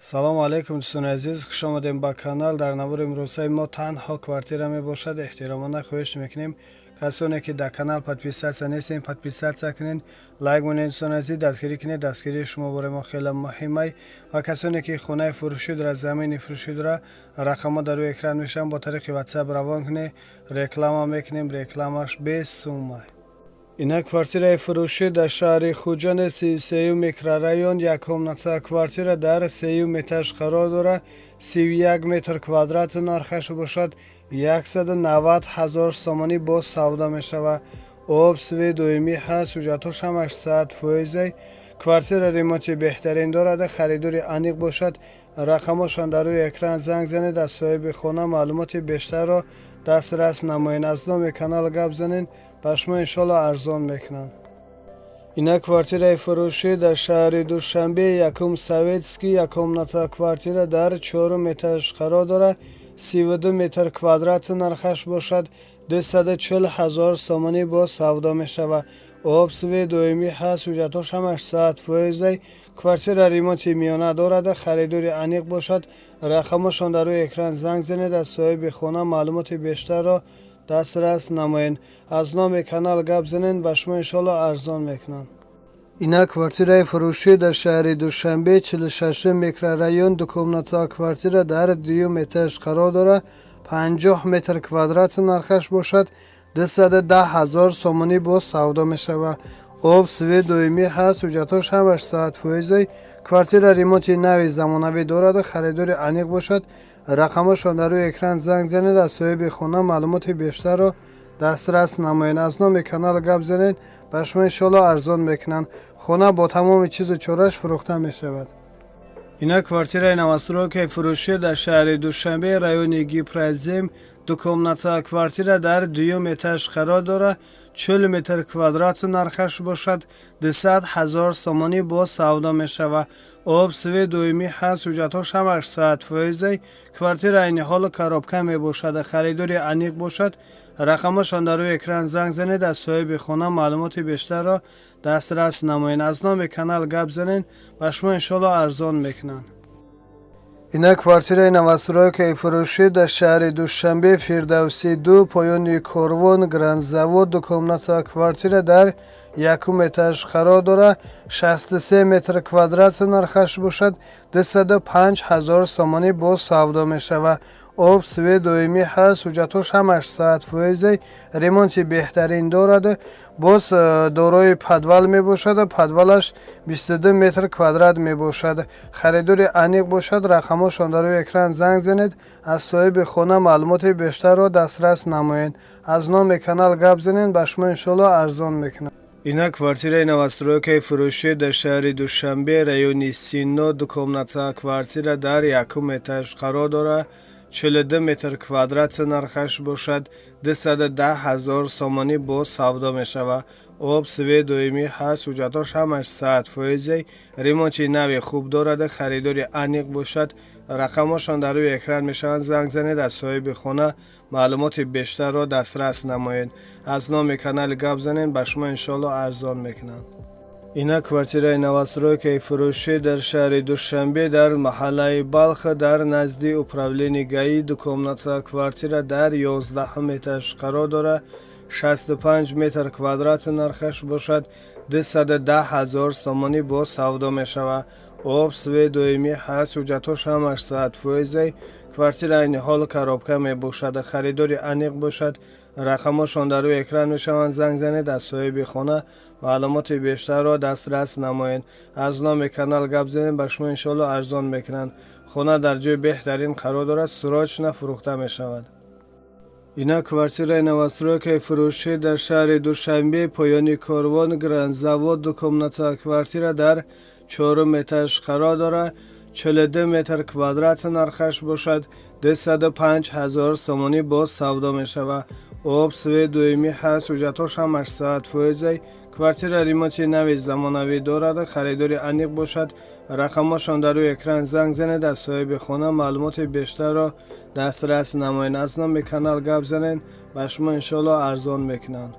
Салому алайкум, дӯстони азиз, хуш омадем ба канал. Дар навори имрӯзаи мо танҳо квартира мебошад. Эҳтиромона хоҳиш мекунем, касоне ки дар канал подписаться нестем, подписаться кунед, лайк монед. Дӯстони азиз, дастгирӣ кунед, дастгирии шумо бораи мо хеле муҳимай. Ва касоне ки хонаи фурӯшӣ дорад, замини фурӯшӣ дорад, рақамҳо дар рӯи экран мешаванд, бо тариқи WhatsApp равон кунед, реклама мекунем, рекламаш бесумай. Инак, квартираи фурӯшӣ дар шаҳри Хуҷанд, 33-юм микрорайон, яккомната квартира дар сеюм этаж қарор дорад, 31 метр квадрат, нархаш бошад 190 000 сомонӣ, боз савдо мешавад. Об, свет доимӣ ҳаст, ҳуҷҷатҳош ҳамаш 100 фоизай. Квартира ремонти беҳтарин дорад. Харидори аниқ бошад, рақамҳошон дар рӯи экран, занг занед, аз соҳиби хона маълумоти бештарро дастрас намоед. Аз номи канал гап занед, ба шумо иншоалло арзон мекунанд. Инак, квартираи фурӯшӣ дар шаҳри Душанбе, якум Советский, яккомната квартира дар чорум этаж қарор дорад, 32 метр квадрат, нархаш бошад 240 000 сомонӣ, боз савдо мешавад. Об, свет доимӣ ҳаст, ҳуҷҷатҳош ҳамаш 100 фоизай. Квартира ремонти миёна дорад. Харидори аниқ бошад, рақамҳошон дар рӯи экран, занг занед, аз соҳиби хона маълумоти бештарро дастрас намоед. Аз номи канал гап занед, ба шумо иншоалло арзон мекунанд. Инак, квартираи фурӯшӣ дар шаҳри Душанбе, 46-ум микрорайон, дукомната квартира дар дуюм этаж қарор дорад, 50 метр квадрат, нархаш бошад 210 000 сомонӣ, боз савдо мешавад. Об, свет доимӣ ҳаст, ҳуҷҷатҳош ҳамаш 100 фоизай. Квартира ремонти нави замонавӣ дорад. Харидори аниқ бошад, рақамҳошон дар рӯи экран, занг занед, аз соҳиби хона маълумоти бештарро дастрас намоед. Аз номи канал гап занед, ба шумо иншоалло арзон мекунанд. Хона бо тамоми чизу чораш фурӯхта мешавад. Инак, квартираи новостройкаи фурӯшӣ дар шаҳри Душанбе, райони Гипрозем, дукомната квартира дар дуюм этаж қарор дорад, 40 метр квадрат, нархаш бошад 200 000 сомонӣ, боз савдо мешавад. Об, свет доимӣ ҳаст, ҳуҷҷатҳош ҳамаш 100 фоизай. Квартира айни ҳол коробка мебошад. Харидори аниқ бошад, рақамашон дар рӯи экран, занг занед, аз соҳиби хона маълумоти бештарро дастрас намоед. Аз номи канал гап занед, ба шумо иншоалло арзон мекунанд. Инак, квартираи новостройкаи фурӯшӣ дар шаҳри Душанбе, Фирдавсӣ 2, поёни корвон, Грандзавод, дукомната квартира дар якум этаж қарор дорад, 63 метр квадрат, нархаш бошад 205 000 сомонӣ, боз савдо мешавад. Об, свет доимӣ ҳаст, ҳуҷҷатҳош ҳамаш 100 фоизай. Ремонти беҳтарин дорад, боз дорои подвал мебошад, подвалаш 22 метр квадрат мебошад. Харидори аниқ бошад, рақамҳошон дар рӯи экран, занг занед, аз соҳиби хона маълумоти бештарро дастрас намоед. Аз номи канал гап занед, ба шумо иншоалло арзон мекунанд. Инак, квартираи новостройкаи фурӯшӣ дар шаҳри Душанбе, райони Сино, дукомната квартира дар якум этаж қарор дорад, 42 метр квадрат, нархаш бошад 210 000 сомонӣ, боз савдо мешавад. Об, свет доимӣ ҳаст, ҳуҷҷатҳош ҳамаш 100 фоизай. Ремонти нави хуб дорад. Харидори аниқ бошад, рақамҳошон дар рӯи экран мешаванд, занг занед, аз соҳиби хона маълумоти бештарро дастрас намоед. Аз номи канали гап занед, ба шумо иншоалло арзон мекунанд. Инак, квартираи новостройкаи фурӯшӣ дар шаҳри Душанбе, дар маҳаллаи Балх, дар назди управление ГАИ, дукомната квартира дар 11-ум этаж қарор дорад, 65 метр квадрат, нархаш бошад 210 000 сомонӣ, боз савдо мешавад. Об, свет доимӣ ҳаст, ҳуҷҷатҳош ҳамаш 100 фоизай. Квартира айни ҳол коробка мебошад. Харидори аниқ бошад, рақамҳошон дар рӯи экран мешаванд, занг занед, аз соҳиби хона маълумоти бештарро дастрас намоед. Аз номи канал гап занед, ба шумо иншоалло арзон мекунанд. Хона дар ҷои беҳтарин қарор дорад, срочно фурӯхта мешавад. Инак, квартираи новостройкаи фурӯшӣ дар шаҳри Душанбе, поёни корвон, Грандзавод, дукомната квартира дар чорум этаж қарор дорад, 42 метр квадрат, нархаш бошад 205 000 сомонӣ, боз савдо мешавад. Об, свет доимӣ ҳаст, ҳуҷҷатҳош ҳамаш 100 фоизай. Квартира ремонти нави замонавӣ дорад. Харидори аниқ бошад, рақамҳошон дар рӯи экран, занг занед, аз соҳиби хона маълумоти бештарро дастрас намоед. Аз номи канал гап занед, ба шумо иншоалло арзон мекунанд.